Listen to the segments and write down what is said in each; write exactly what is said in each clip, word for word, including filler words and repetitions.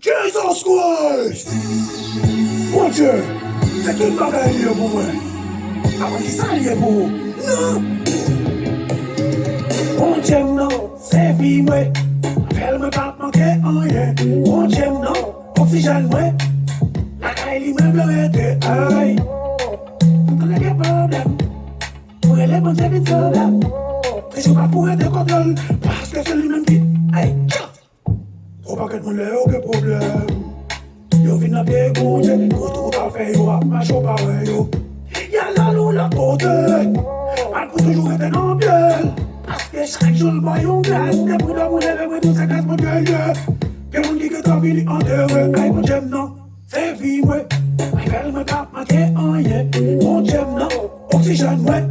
Jesus Christ! Bondye, se tout bagay li ye pou mwen. Avan ki sa li ye pou ou? Non! Bondye m nan, se vi mwen. Avè l mwen p ap manke anyen. Bondye m nan, oksijèn mwen. Lakay li mwen vle rete, ay. Mwen gen pwoblèm. Mwen rele Bondye vin sove m. Toujou pa pou rete kote l, paske se li menm ki, ay, tcha! Yon pakèt moun lè yo gen pwoblèm, yo vin nan pye Bondye. Kote ou ta fè yo ap mache, ou pa wè yo. Y al nan yon lòt kote. Pa pou toujou rete nan pye l. Paske chak jou l ba w yon gras. Depi w dòmi w leve, mwen di w se gras Bondye l ye. Gen moun ki gentan vini antere. Ay, Bondye m nan, se vi mwen. Avè l mwen p ap manke anyen. Bondye m nan, oksijèn mwen.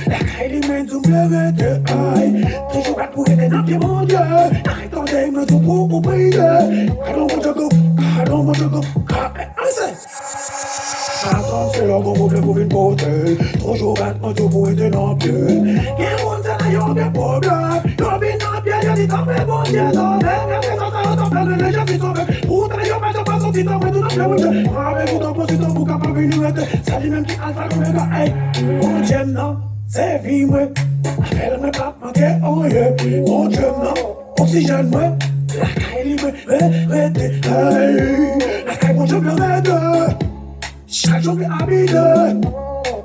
Lakay li mwen di m vle rete, ay. Toujou bat pou rete nan pye Bondye. Ay, tande mwen di w pou ou priye. Gad yon Bondye gou, gad yon Bondye gou, gad, ann se. Satan se lè w gon pwoblèm pou vin pote. Toujou bat mwen di w pou rete nan pye. Gen moun se lè yo gen pwoblèm, yo vin nan pye l, yo di tanpri Bondye sove m. Gade sa, sa yo t ap fè, rele Jezi sove m. Poutan yo pa janm pa soti tanpri tou nan pye Bondye. Mwen avèk ou tanpri, si tanpri w kapab vini rete. Se li menm ki Alfa, Omega, ey. Bondye m nan, se vi mwen. Avè l mwen p ap manke anyen. Bondye m nan, oksijèn mwen. Lakay li mwen re-, rete, ey. Lakay Bondye m nan rete. Chak jou m vle abite.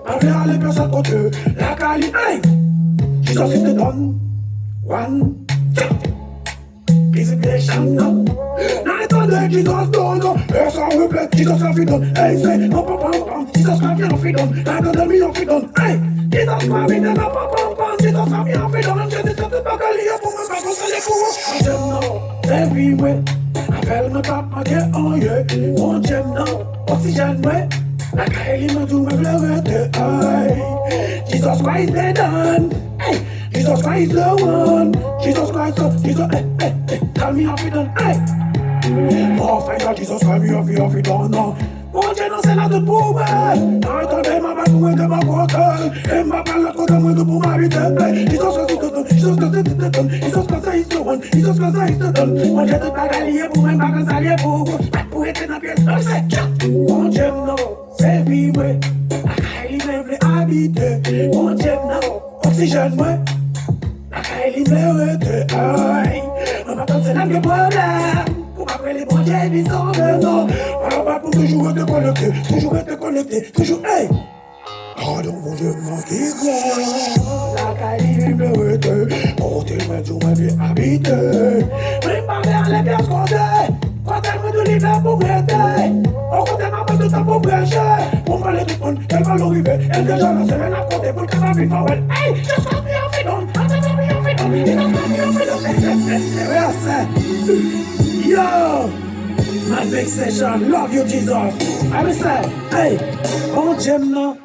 Pa vle ale pèsòn kote. Lakay li, ey. Jesus is the Don. One, two. Ki se pye chanm nan. N a tande Jesus don nan. Pèsòn replè, Jesus ka fi don. Ey, se pam, pam, pam, pam. Jesus ka fi an fi don. N a tande mi an fi don. Ey, Jesus ka fi don. Pam, pam, pam, pam. Jesus ka fi an fi don. Jezi se tout bagay li ye pou mwen, pa konsa li pou ou. Bondye m nan, se vi mwen. Avè l mwen p ap manke anyen. Bondye m nan, oksijèn mwen. Lakay li mwen di w mwen vle rete. Ey, Jesus Christ the Don. Ey, Jesus Christ the one. Jesus Christ, Jesus, eh, eh, eh, tell me if you don't, eh. Oh, fire, Jesus, tell me if you, if you don't know. Bondye nan se la tout pou mwen. Nan tande m ap bat pou mwen ke m ap kote. E m ap al lòt kote mwen tou pou m abite. Eh, Jesus Christ is the Don, Jesus Christ is the Don, Jesus Christ is the one, Jesus Christ is the Don. Bondye tout bagay li ye pou mwen, m pa konn sa li ye pou ou. Bat pou rete nan pye l, se tcha. Bondye m nan. Se vi mwen, lakay li mwen vle abite. Bondye m nan, oksijèn mwen. Lakay li mwen rete, ay. Mwen pa panse n ap gen pwoblèm. Pou m ap rele Bondye vin sove non. Mwen pa pou toujou rete konekte, toujou rete konekte, toujou, ey. Padon Bondye m nan ki gran. Lakay li mwen vle rete. Kote mwen di w mwen vle abite. Mwen pa vle ale pyès kote. Kote mwen di w li vle pou m rete. O kote m ap pran tout tan pou m preche. Pou m pale tout moun, ke l pa lou rive. E l deja nan semèn ap konte pou l kapab vin fè w wè l. Ey, just call me off it on. Just call me off it on. Just call me off it on. Yes, sir. Yo! My big session. Love you, Jesus. I will say, ey, Bondye m nan.